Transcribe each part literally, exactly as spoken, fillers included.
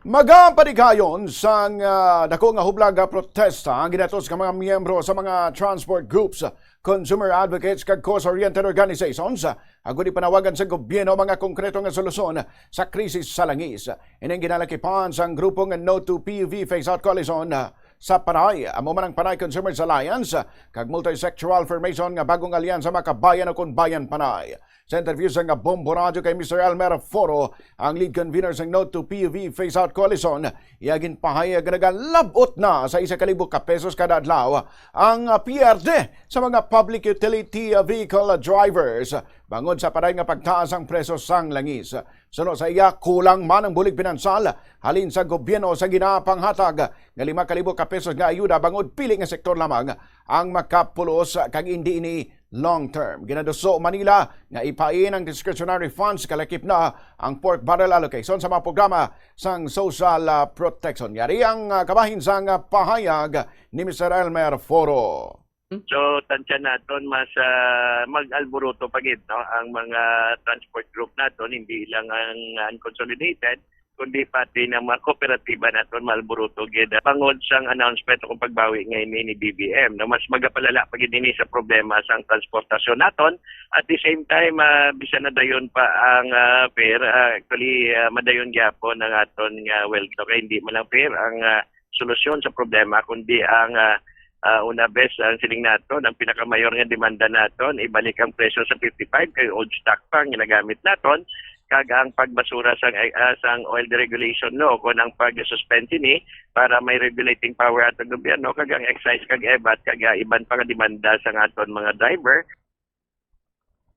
Magapadikayon sang, ah, dako nga hublag nga protesta ang ginatos nga mga miyembro sa mga transport groups, consumer advocates, kag cause-oriented organizations, agod ipanawagan sa gobyerno mga konkreto nga solusyon sa krisis sa langis. Ining ginalakipan sang grupo nga No to P U V Phase Out Coalition, ah, sa Panay, amo man ang Panay Consumers Alliance, kag Multisectoral Formation nga bagong alyansa, Makabayan o kon Bayan Panay. Sa interview sang Bombo Radyo kay Mister Elmer Foro, ang lead convener sang No to P U V Phase Out Coalition, iya ginpahayag nga nagalab-ot na sa isa ka libo ka pesos kada adlaw ang, ah, pierde sa mga public utility, ah, vehicle drivers bangod sa paday nga pagtaas ang presyo sang langis. Suno sa iya, kulang man ang bulig pinansal halin sa gobyerno sa ginapanghatag nga lima ka libo ka pesos nga ayuda bangod pili nga sektor lamang ang makapulos, kag indi ini long term. Ginaduso man nila nga ipain ang discretionary funds kalakip na ang pork barrel allocation sa mga programa sang social, ah, protection. Yari ang, ah, kabahin sang, ah, pahayag ni Mister Elmer Foro. So, tansya naton mas, ah, mag-alburuto pa gid, no, ang mga transport group naton, hindi lang ang unconsolidated, kundi pati ng mga kooperatiba naton maalburuto gid, ah, bangod sang announcement o kung pagbawi nga ini ni B B M, no? Mas magapalala pa gid ini sa problema sang transportasyon naton. At the same time, ah, bisan na dayon pa ang, ah, fare, ah, actually, ah, madayon gyapon ang aton nga, well, to kay hindi man lang fare ang, ah, solusyon sa problema, kundi ang, ah, ah, una, bes, ang siling naton, ang pinakamayor nga demanda naton, ibalik ang presyo sa fifty-five, kay old stock pa ang ginagamit naton, kag ang pagbasura sang, ah, sang oil deregulation law, kon ang pag-suspend sini para may regulating power ato gobyerno, kag ang excise kag E V A T, kag, ah, iban pa nga demanda sang aton mga driver.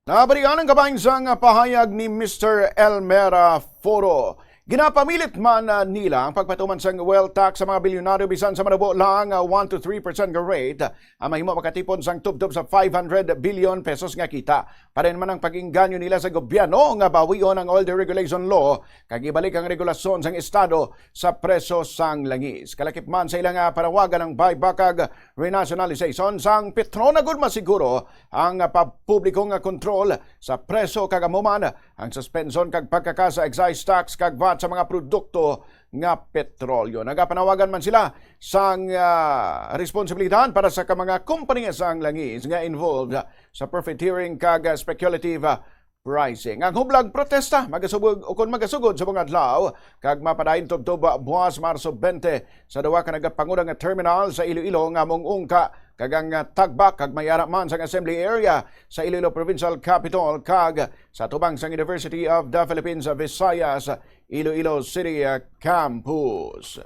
Nabalikan ang kabahin sang pahayag ni Mister Elmer, ah, Foro. Ginapamilit man, ah, nila ang pagpatuman sang wealth tax sa mga bilyonaryo bisan sa manubo lang, ah, one to three percent nga rate, ah, ang mahimo makatipon sang tubtob sa five hundred billion pesos nga kita. Parin man ang pag-inganyo nila sa gobyerno nga bawion ang oil deregulation law kag ibalik ang regulasyon sang estado sa presyo sang langis. Kalakip man sa ilang, ah, panawagan ang buyback kag renationalization sang petrol, agud masiguro ang, ah, papubliko nga kontrol sa presyo, kag amo man ang suspension kag pagkaka sa excise tax kag V A T sa mga produkto nga petrolyo. Nagapanawagan man sila sang, ah, responsibilidad para sa ka mga kompanya sang langis nga involved sa profiteering kag, ah, speculative, ah, pricing. Ang hublag protesta magasubog, ukon magasugod sa mga adlaw, kag mapadayon tubtob buwas Marso twenty sa duwa ka nagapanguna nga terminal sa Iloilo nga mong-ungka, kag ang, ah, Tagbak, kag may ara man sang Assembly Area sa Iloilo Provincial Capitol kag sa tubang sang University of the Philippines Visayas Iloilo City, ah, Campus.